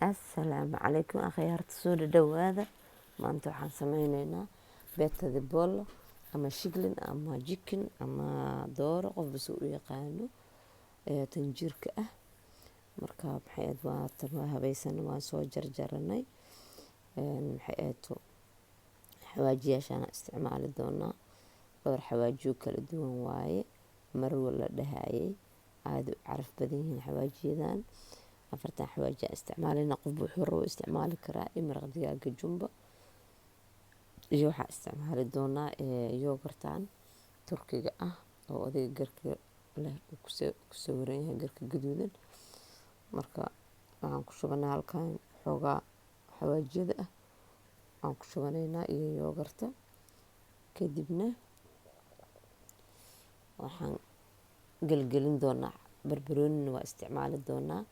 Assalaamu calaykum akhyaarta, soo dhadhawaada. Maanta waxaan sameyneynaa petto di pollo ama shiglin ama chicken ama dooro, qofba si u yaqaano, ee tanjiirka ah. Marka maxay ahayd, waa tan, waa habaysan, waan soo jarjaranay. Maxay ahayd, xawaajiyaashaan isticmaali doonaa dhowr xawaajiyo kala duwan waaye. Marwo la dhahayay aada u caraf badan yihiin xawaajiyadan. Afartan xawaaji aan isticmaalina, qofba wuxuu rabo isticmaali karaa, iyo maraq digaaga jumbo, iyo waxaa isticmaali doonaa yogurtan Turkiga ah oo odayga garka leh uu ku sawiran yahay, garka gaduudan. Marka waxaan ku shubanaa halkan xoogaa xawaajiyada ah waan ku shubanaynaa iyo yogurta. Kadibna waxaan gelgelin doonaa barbaroonina, waa isticmaali doonaa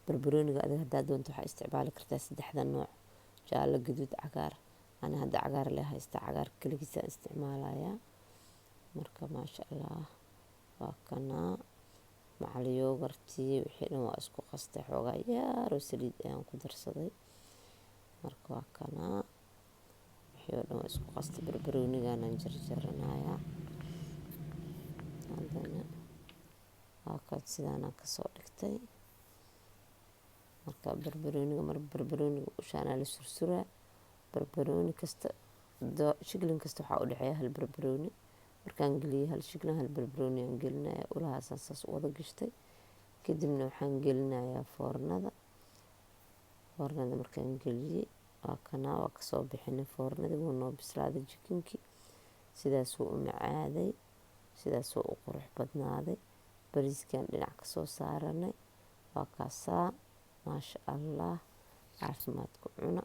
barbarooniga. Adiga haddaa doonto waxaa isticmaali kartaa saddexda nooc: jaallo, gaduud, cagaar. Ani hadda cagaar le haystaa, cagaar keligiisaan isticmaalayaa. Marka maasha Allah, waa kanaa macal yogurtii, wixii dhan waa isku qastay, xoogaa yaaroo saliid ayaan ku darsaday. Marka waa kanaa, wixii oo dhan waa isku qastay. Barbarooniganaan jarjaranayaa haddana, waa kaad sidaanaan kasoo dhigtay. Marka barbarooniga, mar barbarooniga ushaanaa la sursuraa. Barbarooni kasta, shiglin kasta waxaa u dhexeeya hal barbarooni. Markaan geliyay hal shiglin, hal barbarooni aan gelinaya, ulahaasaan saas u wada gashtay. Kadibna waxaan gelinayaa foornada. Foornada markaan geliyey, waa kanaa, waa kasoo bixinay foornadii, wuu noo bislaaday chickenkii. Sidaasuu u macaaday, sidaasuu u qurux badnaaday. Bariiskan dhinac kasoo saaranay, waa kaasaa. Maasha Allah, caafimaadku cuna.